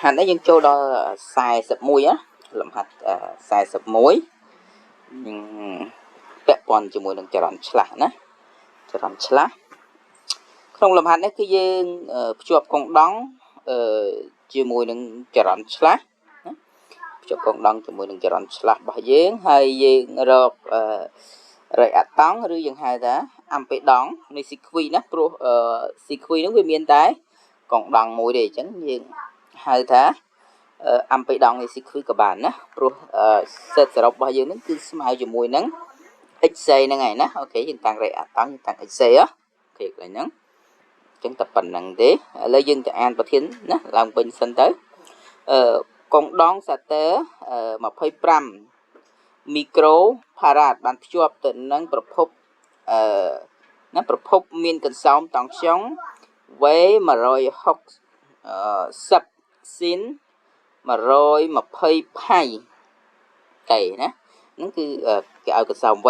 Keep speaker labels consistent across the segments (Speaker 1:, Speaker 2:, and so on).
Speaker 1: ហាត់នេះយើងចូលដល់41ណាលំហាត់41ពាក់ព័ន្ធជាមួយនឹងចរន្តឆ្លាស់ណាចរន្តឆ្លាស់ក្នុងលំហាត់នេះគឺយើងភ្ជាប់កុងដង់ជាមួយនឹងចរន្តឆ្លាស់ណាភ្ជាប់កុងដង់ជាមួយនឹងចរន្តឆ្លាស់របស់យើងហើយយើងរករយអតង់ឬយើងហៅថាអំពេដង់នៃស៊ីខ្វីណាព្រោះស៊ីខ្វីហ្នឹងវាមានតែកុងដង់មួយទេអញ្ចឹងយើងហៅថាអំពេដង់នៃស៊ីខ្វីក៏បានណាព្រោះសេតសរុបរបស់យើងហ្នឹងគឺស្មើជាមួយនឹង XC ហ្នឹងឯណាអូខេយើងតាំងរយអតង់យើងតាំង XC អូខេកន្លែងហ្នឹងអញ្ចឹងតែប៉ុណ្្នឹងទេឥឡូវយើងទៅអានប្រធានណាឡើងវិញសិនទៅអឺកុងដង់សាទ័រ25មីក្រូផារ៉ាតបានភ្ជាប់ទៅនឹងប្រភពអឺណាប្រភពមានកន្សោមតង់ខ្យង V 160ស៊ីន120ផៃតេណាហ្នឹងគឺគេឲ្យកន្សោម V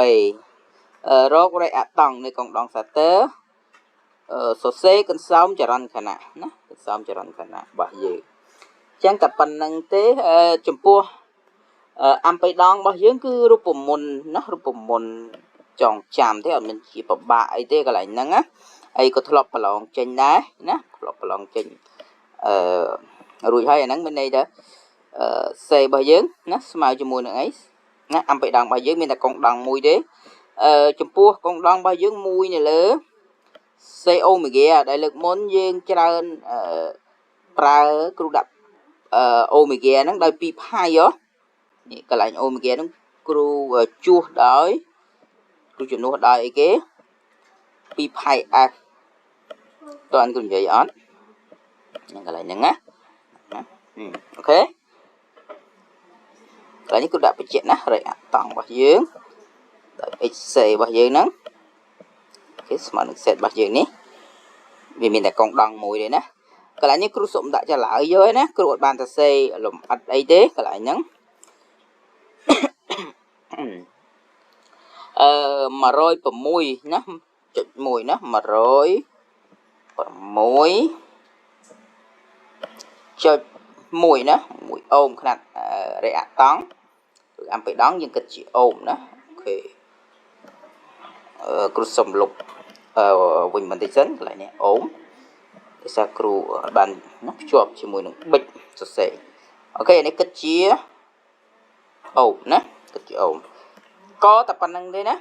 Speaker 1: រករយអតង់នៃកុងដង់សាទ័រសរសេរកន្សោមចរន្តខណៈណាកន្សោមចរន្តខណៈរបស់យើងអញ្ចឹងតែប៉ុណ្្នឹងទេចំពោះអំបៃដងរបស់យើងគឺរូបមន្តណារូបមន្តចងចាំទេអត់មានជាពិបាកអីទេកន្លែងហ្នឹងណាហើយក៏ធ្លាប់ប្រឡងចេញដែរណាធ្លាប់ប្រឡងចេញអឺរួចហើយអាហ្នឹងមានន័យថាអឺសេរបស់យើងណាស្មើជាមួយនឹងអីណាអំបៃដងរបស់យើងមានតែកុងដងមួយទេអឺចំពោះកុងដងរបស់យើងមួយនៅលើ C អូមេហ្គាដែលលើកមុនយើងច្រើនអឺប្រើគ្រូដាក់អូមេហ្គាហ្នឹងដោយ2ផៃហ៎នេះកន្លែងអូមេហ្គាហ្នឹងគ្រូជួសដោយគ្រូជំនួសដោយអីគេ2ផៃ F តើអនគ្រូនិយាយអត់ហ្នឹងកន្លែងហ្នឹងណាអូខេកន្លែងនេះគ្រូដាក់បញ្ជាក់ណារយៈតង់របស់យើងដោយ HC របស់យើងហ្នឹងគេស្មើនឹង set របស់យើងនេះវាមានតែកុងដង់មួយទេណាកន្លែងនេះគ្រូសុំដាក់ចលើយកឯណាគ្រូអត់បានសរសេរលំអិតអីទេកន្លែងហ្នឹងអឺ106ណាចុច1ណា106ចុច1ណា1អូមຂະຫນាត់រយៈតង់ឬអំពីដង់យើងគិតជាអូមណាអូខេអឺគ្រូសុំលុបអឺវិញបន្តិចសិនកន្លែងនេះអូមដោយសារគ្រូបានណាភ្ជាប់ជាមួយនឹងប៊ិចសរសេរអូខេនេះគិតជាអូមណាគិតជាអូមក៏តែប៉ុណ្្នឹងទេណា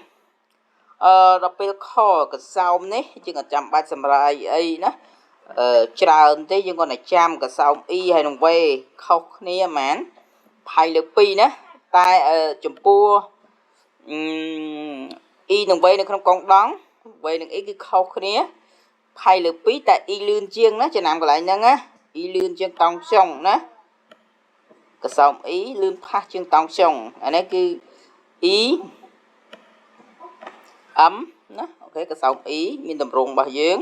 Speaker 1: អឺដល់ពេលខកសោមនេះយើងអត់ចាំបាច់សម្រាយអីណាអឺច្រើនទេយើងគាត់តែចាំកសោម E ហើយនឹង V ខុសគ្នាហ្មងផៃលើ2ណាតែចំពោះអឺ E និង V នៅក្នុងកងដង់ V និង E គឺខុសគ្នាផៃលើ2តែ E លឿនជាងណាចំណាំកន្លែងហ្នឹងណា E លឿនជាងតង់ខ្យងណាកសោម E លឿនផាសជាងតង់ខ្យងអានេះគឺ E M ណាអូខេកសោម E មានតម្រងរបស់យើង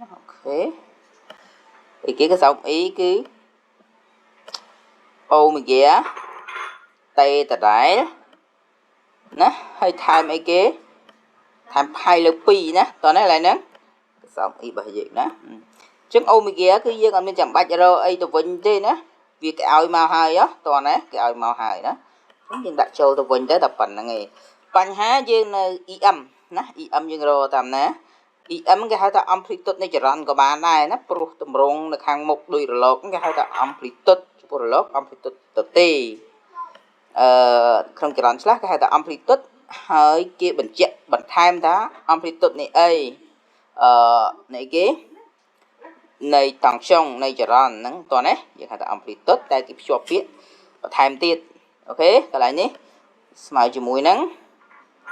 Speaker 1: អូខេអីគេកសោម E គឺអូមេហ្គាតេដដែលណាហើយថែមអីគេថែមផៃលើ2ណាតោះនេះឡើយហ្នឹងកសោម E របស់យើងណាអញ្ចឹងអូមេហ្គាគឺយើងអត់មានចាំបាច់រកអីទៅវិញទេណាវាគេឲ្យមកហើយតោះណាគេឲ្យមកហើយណាអញ្ចឹងយើងដាក់ចូលទៅវិញទៅតែប៉ុណ្្នឹងឯងបញ្ហាយើងនៅ EM ណា EM យើងរកតាមណា EM គេហៅថា amplitude នៃចរន្តក៏បានដែរណាព្រោះតម្រងនៅខាងមុខដូចរលកគេហៅថា amplitude ចំពោះរលក amplitude ទៅទេអឺក្នុងចរន្តឆ្លាស់គេហៅថា amplitude ហើយគេបញ្ជាក់បន្ថែមថា amplitude នៃអីអឺនៃគេនៃតង់ខ្យងនៃចរន្តហ្នឹងតោះណាយើងហៅថា amplitude តែគេភ្ជាប់ពាក្យបន្ថែមទៀតអូខេកន្លែងនេះស្មើជាមួយនឹង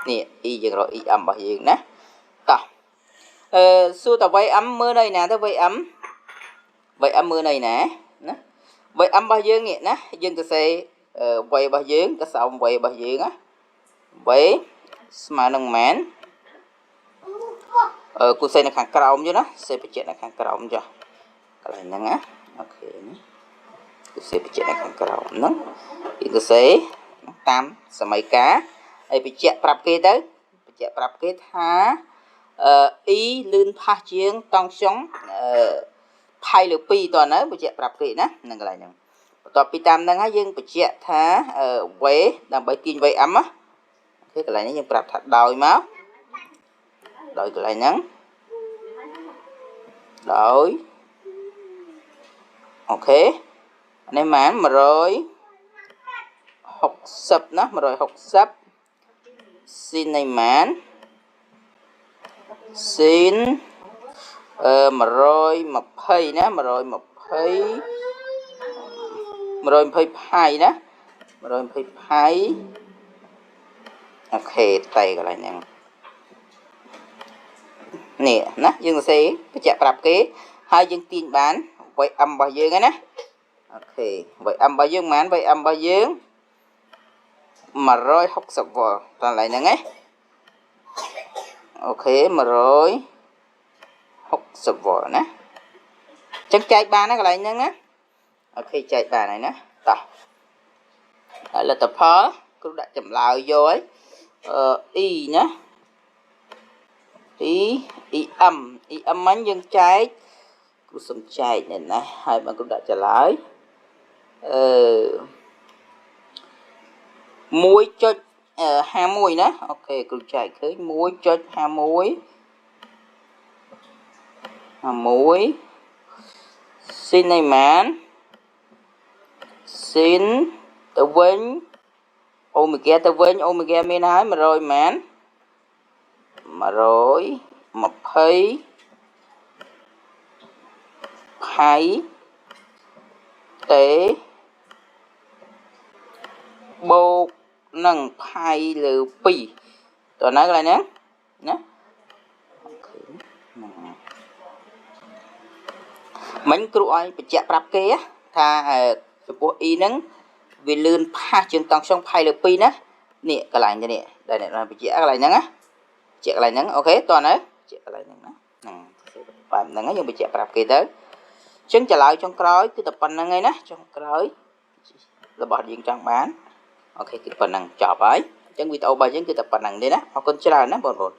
Speaker 1: នេះ E យើងរក EM របស់យើងណាតោះអឺសួរត VM មើលនៅណាទៅ VM VM មើលនៅណាណា VM របស់យើងនេះណាយើងទៅសេ V របស់យើងកសោម V របស់យើងណា V ស្មើនឹងម៉ានអឺគូសេនៅខាងក្រោមចុះណាសេបញ្ជាក់នៅខាងក្រោមចុះកន្លែងហ្នឹងណាអូខេនេះគូសេបញ្ជាក់នៅខាងក្រោមហ្នឹងយើងទៅសេតាមសម័យកាលហើយបញ្ជាក់ប្រាប់គេទៅបញ្ជាក់ប្រាប់គេថាអឺ E លឿនផាសជាងតង់ខ្យងអឺ ផៃលើ2តើនៅបញ្ជាក់ប្រាប់គេណានឹងកន្លែងហ្នឹងបន្ទាប់ពីតាមហ្នឹងហើយយើងបញ្ជាក់ថា V ដើម្បីទាញ VM ណាអូខេកន្លែងនេះយើងប្រាប់ថាដោយមកដោយកន្លែងហ្នឹងដោយអូខេនេះម៉ាន160ណា160ស៊ីននៃម៉ានស៊ីនអឺ120ណា120 120ផៃណា120ផៃអូខេតៃកន្លែងហ្នឹងនេះណាយើងសរសេរបញ្ជាក់ប្រាប់គេហើយយើងទាញបាន VM របស់យើងហ្នឹងណាអូខេ VM របស់យើងប៉ុន្មាន VM របស់យើង160វ៉ុលតើកន្លែងហ្នឹងណាអូខេ160វ៉ុលណាអញ្ចឹងចែកបានណាកន្លែងហ្នឹងណាអូខេចែកបានហើយណាតោះហើយលទ្ធផលគ្រូដាក់ចម្លើយយកហើយអឺ E ណា E EM EM មិញយើងចែកគ្រូសុំចែកនេះណាហើយបើគ្រូដាក់ចម្លើយអឺ1.51ណាអូខេគ្រូចែកឃើញ1.51 51ស៊ីននៃម៉ានស៊ីនទៅវិញអូមេហ្គាទៅវិញអូមេហ្គាមានហើយ100ម៉ាន120ផៃតេបូកនឹងផៃលើ2តើណាកន្លែងហ្នឹងណាអូខេមិញគ្រូឲ្យបញ្ជាក់ប្រាប់គេថាចំពោះ E ហ្នឹងវាលឿនផាសជាងតង់ខ្យងផៃលើ2ណានេះកន្លែងនេះដែលអ្នកបញ្ជាក់កន្លែងហ្នឹងណាបញ្ជាក់កន្លែងហ្នឹងអូខេតោះណាបញ្ជាក់កន្លែងហ្នឹងណាហ្នឹងបែបហ្នឹងយើងបញ្ជាក់ប្រាប់គេទៅអញ្ចឹងចម្លើយចុងក្រោយគឺតែប៉ុណ្្នឹងឯណាចុងក្រោយរបស់យើងចង់បានអូខេគឺប៉ុណ្្នឹងចប់ហើយអញ្ចឹងវីដេអូរបស់យើងគឺតែប៉ុណ្្នឹងទេណាអរគុណច្រើនណាបងប្អូន។